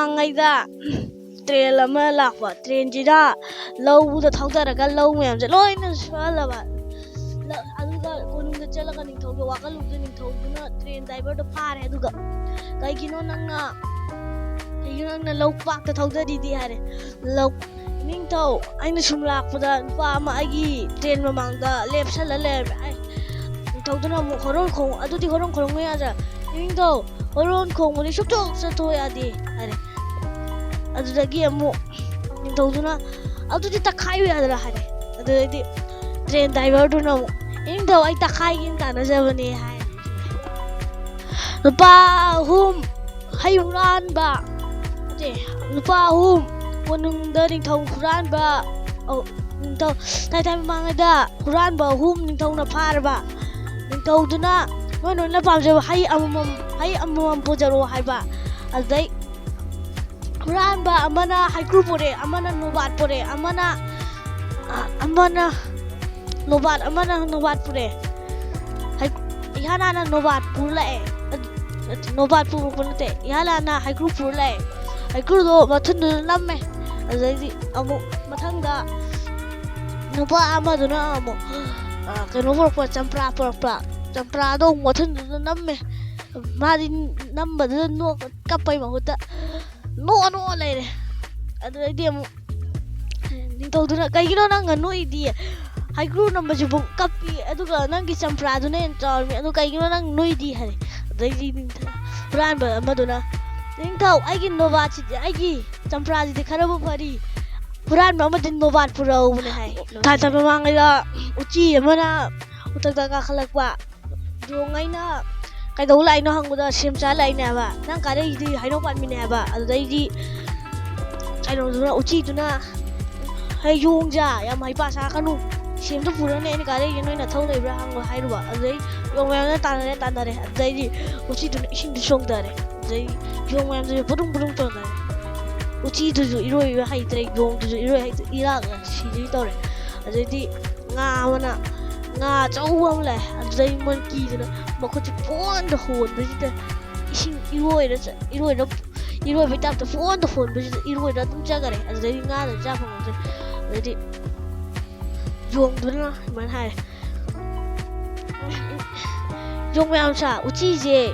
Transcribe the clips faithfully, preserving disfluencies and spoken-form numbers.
ꯃꯃꯥꯡꯉꯩꯗ train ꯑꯃ ꯂꯥꯛꯄ꯫ ꯇ꯭ꯔꯦꯟꯁꯤꯅ ꯂꯧꯗ ꯊꯧꯗꯔꯒ ꯂꯧ ꯃꯌꯥꯝꯁꯦ ꯂꯣꯏꯅ ꯁꯨꯍꯜꯂꯕ꯫ ꯂ-, ꯑꯗꯨꯒ ꯀꯣꯅꯨꯡꯗ ꯆꯠꯂꯒ ꯅꯤꯡꯊꯧꯗ ꯋꯥꯀꯠꯂꯨꯕꯗ ꯅꯤꯡꯊꯧꯗꯨꯅ ꯇ꯭ꯔꯦꯟ ꯗ꯭ꯔꯥꯏꯚꯔꯗꯣ ꯐꯥꯔꯦ꯫ ꯑꯗꯨꯒ "ꯀꯩꯒꯤꯅꯣ ꯅꯪꯅ, ꯀꯩꯒꯤꯅꯣ ꯅꯪꯅ ꯂꯧ ꯄꯥꯛꯇ ꯊꯧꯗꯔꯤꯗꯤ?" ꯍꯥꯏꯔꯦ꯫ "ꯂꯧ, ꯅꯤꯡꯊꯧ, ꯑꯩꯅ ꯁꯨꯝ ꯂꯥꯛꯄꯗ ꯅꯨꯄꯥ ꯑꯃ ꯑꯩꯒꯤ ꯇ꯭ꯔꯦꯟ ꯃꯃꯥꯡꯗ ꯂꯦꯞꯁꯜꯂ ꯂꯩꯔꯝꯃꯦ꯫ ꯑꯩ," ꯅꯤꯡꯊꯧꯗꯨꯅ ꯑꯃꯨꯛ ꯍꯣꯔꯣꯟ ꯈꯣꯡ-, "ꯑꯗꯨꯗꯤ ꯍꯣꯔꯣꯟ ꯈꯣꯡꯕ ꯌꯥꯗ꯭ꯔꯥ?" "ꯅꯤꯡꯊꯧ, ꯍꯣꯔꯣꯟ ꯈꯣꯡꯕꯗꯤ ꯁꯨꯛꯆꯣꯛ ꯆꯠꯊꯣꯛ ꯌꯥꯗꯦ" ꯍꯥꯏꯔꯦ꯫ ꯑꯗꯨꯗꯒꯤ ꯑꯃꯨꯛ ꯅꯤꯡꯊꯧꯗꯨꯅ "ꯑꯗꯨꯗꯤ ꯇꯛꯈꯥꯏꯕ ꯌꯥꯗ꯭ꯔꯥ?" ꯍꯥꯏꯔꯦ꯫ ꯑꯗꯨꯗꯩꯗꯤ ꯇ꯭ꯔꯦꯟ ꯗ꯭ꯔꯥꯏꯚꯔꯗꯨꯅ ꯑꯃꯨꯛ "ꯅꯤꯡꯊꯧ, ꯑꯩ ꯇꯛꯈꯥꯏꯒꯦꯅ ꯇꯥꯟꯅꯖꯕꯅꯦ" ꯍꯥꯏ꯫ ꯅꯨꯄꯥ ꯑꯍꯨꯝ ꯍꯩ ꯍꯨꯔꯥꯟꯕ, ꯅꯠꯇꯦ, ꯅꯨꯄꯥ ꯑꯍꯨꯝ ꯀꯣꯅꯨꯡꯗ ꯅꯤꯡꯊꯧ ꯍꯨꯔꯥꯟꯕ, ꯑꯧ, ꯅꯤꯡꯊꯧ ꯊꯥꯏ ꯊꯥꯏ ꯃꯃꯥꯡꯉꯩꯗ ꯍꯨꯔꯥꯟꯕ ꯑꯍꯨꯝ ꯅꯤꯡꯊꯧꯅ ꯐꯥꯔꯕ꯫ ꯅꯤꯡꯊꯧꯗꯨꯅ "ꯅꯣꯏ ꯅꯣꯏꯅ ꯄꯥꯝꯖꯕ ꯍꯩ ꯑꯃꯃꯝ, ꯍꯩ ꯑꯃꯃꯝ ꯄꯨꯖꯔꯛꯑꯣ" ꯍꯥꯏꯕ꯫ ꯑꯗꯨꯗꯩ ꯍꯨꯔꯥꯟꯕ ꯑꯃꯅ ꯍꯩꯀ꯭ꯔꯨ ꯄꯨꯔꯛꯑꯦ, ꯑꯃꯅ ꯅꯣꯕꯥꯠ ꯄꯨꯔꯛꯑꯦ, ꯑꯃꯅ, ꯑ, ꯑꯃꯅ ꯅꯣꯕꯥꯠ, ꯑꯃꯅ ꯅꯣꯕꯥꯠ ꯄꯨꯔꯛꯑꯦ꯫ ꯍꯩ-, ꯏꯍꯥꯟ ꯍꯥꯟꯅ ꯅꯣꯕꯥꯠ ꯄꯨꯔ ꯂꯥꯛꯑꯦ꯫ ꯑꯗ-, ꯅꯠꯇꯦ, ꯅꯣꯕꯥꯠ ꯄꯨꯔꯛꯄ ꯅꯠꯇꯦ, ꯏꯍꯥꯟ ꯍꯥꯟꯅ ꯍꯩꯀ꯭ꯔꯨ ꯄꯨꯔ ꯂꯥꯛꯑꯦ꯫ ꯍꯩꯀ꯭ꯔꯨꯗꯣ ꯃꯊꯨꯟꯗꯨꯗ ꯅꯝꯃꯦ꯫ ꯑꯗꯨꯗꯩꯗꯤ ꯑꯃꯨꯛ ꯃꯊꯪꯗ ꯅꯨꯄꯥ ꯑꯃꯗꯨꯅ ꯑꯃꯨꯛ, ꯑ, ꯀꯩꯅꯣ ꯄꯨꯔꯛꯄ, ꯆꯝꯄ꯭ꯔꯥ ꯄꯨꯔꯛꯄ꯫ ꯆꯝꯄ꯭ꯔꯥꯗꯣ ꯑꯃꯨꯛ ꯃꯊꯨꯟꯗꯨꯗ ꯅꯝꯃꯦ꯫ ꯃꯥꯗꯤ ꯅꯝꯕꯗꯨꯗ ꯅꯣꯛ-, ꯀꯞꯄꯩ ꯃꯍꯨꯠꯇ ꯅꯣꯛꯑ ꯅꯣꯛꯑ ꯂꯩꯔꯦ꯫ ꯑꯗꯨꯗꯩꯗꯤ ꯑꯃꯨꯛ ꯅꯤꯡꯊꯧꯗꯨꯅ "ꯀꯩꯒꯤꯅꯣ ꯅꯪꯅ ꯅꯣꯛꯏꯗꯤ? ꯍꯩꯀ꯭ꯔꯨ ꯅꯝꯕꯁꯤꯕꯨ ꯀꯞꯄꯤ, ꯑꯗꯨꯒ ꯅꯪꯒꯤ ꯆꯝꯄ꯭ꯔꯥꯗꯨꯅ ꯍꯦꯟꯅ ꯆꯥꯎꯔꯝꯃꯤ, ꯑꯗꯨ ꯀꯩꯒꯤꯅꯣ ꯅꯪ ꯅꯣꯛꯏꯗꯤ?" ꯍꯥꯏꯔꯦ꯫ ꯑꯗꯩꯗꯤ ꯅꯤꯡꯊꯧ-, ꯍꯨꯔꯥꯟꯕ ꯑꯃꯗꯨꯅ, "ꯅꯤꯡꯊꯧ, ꯑꯩꯒꯤ ꯅꯣꯕꯥꯠꯁꯤꯗꯤ, ꯑꯩꯒꯤ ꯆꯝꯄ꯭ꯔꯥꯁꯤꯗꯤ ꯈꯔꯕꯨ ꯐꯔꯤ, ꯍꯨꯔꯥꯟꯕ ꯑꯃꯗꯤ ꯅꯣꯕꯥꯠ ꯄꯨꯔꯛꯍꯧꯕꯅꯦ" ꯍꯥꯏ꯫ ꯊꯥ ꯊꯥ ꯃꯃꯥꯡꯉꯩꯗ ꯎꯆꯤ ꯑꯃꯅ ꯎꯊꯛꯇ ꯀꯥꯈꯠꯂꯛꯄ꯫ ꯌꯣꯡꯉꯩꯅ "ꯀꯩꯗꯧ ꯂꯥꯛꯏꯅꯣ?" ꯍꯪꯕꯗ "ꯁꯦꯝ ꯆꯥ ꯂꯥꯛꯏꯅꯦ" ꯍꯥꯏꯕ꯫ "ꯅꯪ ꯀꯥꯔꯛꯏꯗꯤ ꯍꯩꯅꯧ ꯄꯥꯝꯕꯤꯅꯦ" ꯍꯥꯏꯕ꯫ ꯑꯗꯨꯗꯩꯗꯤ ꯀꯩꯅꯣꯗꯨꯅ, ꯎꯆꯤꯗꯨꯅ, "ꯍꯩ ꯌꯣꯡꯖꯥ, ꯌꯥꯝ ꯍꯩꯄꯥ ꯁꯥꯀꯅꯨ, ꯁꯦꯝꯗꯣ ꯄꯨꯔꯅꯦ ꯑꯩꯅ ꯀꯥꯔꯛꯏꯁꯦ, ꯅꯣꯏ ꯅꯊꯧ ꯂꯩꯕ꯭ꯔꯥ ꯍꯪꯉꯣ" ꯍꯥꯏꯔꯨꯕ꯫ ꯑꯗꯨꯗꯩ ꯌꯣꯡ ꯃꯌꯥꯝꯅ ꯇꯥꯟꯅꯔꯦ, ꯇꯥꯟꯅꯔꯦ꯫ ꯑꯗꯨꯗꯩꯗꯤ ꯎꯆꯤꯗꯨꯅ ꯏꯁꯤꯡꯗ ꯆꯣꯡꯊꯔꯦ꯫ ꯑꯗꯨꯗꯩ ꯌꯣꯡ ꯃꯌꯥꯝꯗꯨꯁꯨ ꯕꯨꯗꯨꯡ ꯕꯨꯗꯨꯡ ꯆꯣꯡꯊꯔꯦ꯫ ꯎꯆꯤꯗꯨꯁꯨ ꯏꯔꯣꯏꯕ ꯍꯩꯇ꯭ꯔꯦ, ꯌꯣꯡꯗꯨꯁꯨ ꯏꯔꯣꯏ ꯍꯩꯇ꯭ꯔꯦ, ꯏꯔꯥꯛꯅ ꯁꯤꯗꯣꯏ ꯇꯧꯔꯦ꯫ ꯑꯗꯩꯗꯤ ꯉꯥ ꯑꯃꯅ, ꯉꯥ ꯑꯆꯧꯕ ꯑꯃ ꯂꯥꯛꯑꯦ꯫ ꯑꯗꯨꯗꯩ ꯃꯣꯏꯅ ꯀꯤꯗꯅ ꯃꯈꯨꯠꯁꯦ ꯄꯣꯟꯗ ꯍꯣꯟꯕꯁꯤꯗ ꯏꯁꯤꯡ ꯏꯔꯣꯏꯔ ꯆꯠ-, ꯏꯔꯣꯏꯔ, ꯏꯔꯣꯏꯕꯩ ꯇꯥꯏꯞꯇ ꯄꯨꯡꯍꯣꯟꯗ ꯍꯣꯟꯕꯁꯤꯗ ꯏꯔꯣꯏꯗ ꯑꯗꯨꯝ ꯆꯠꯈꯔꯦ꯫ ꯑꯗꯨꯗꯩꯗꯤ ꯉꯥꯗꯣ ꯆꯥ ꯐꯪꯍꯧꯗ꯭ꯔꯦ꯫ ꯑꯗꯩꯗꯤ ꯌꯣꯡꯗꯨꯅ ꯁꯨꯃꯥꯏꯅ ꯍꯥꯏꯔꯦ, "ꯌꯣꯡ ꯃꯌꯥꯝ ꯁꯥ, ꯎꯆꯤꯁꯦ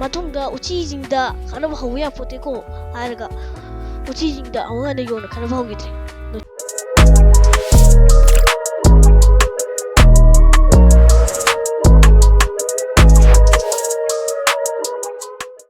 ꯃꯇꯨꯡꯗ ꯎꯆꯤꯁꯤꯡꯗ ꯈꯠꯅꯕ ꯍꯧꯕ ꯌꯥꯄꯣꯠꯇꯦꯀꯣ" ꯍꯥꯏꯔꯒ ꯎꯆꯤꯁꯤꯡꯗ ꯑꯃꯨꯛ ꯍꯟꯅ ꯌꯣꯡꯅ ꯈꯠꯅꯕ ꯍꯧꯈꯤꯗ꯭ꯔꯦ꯫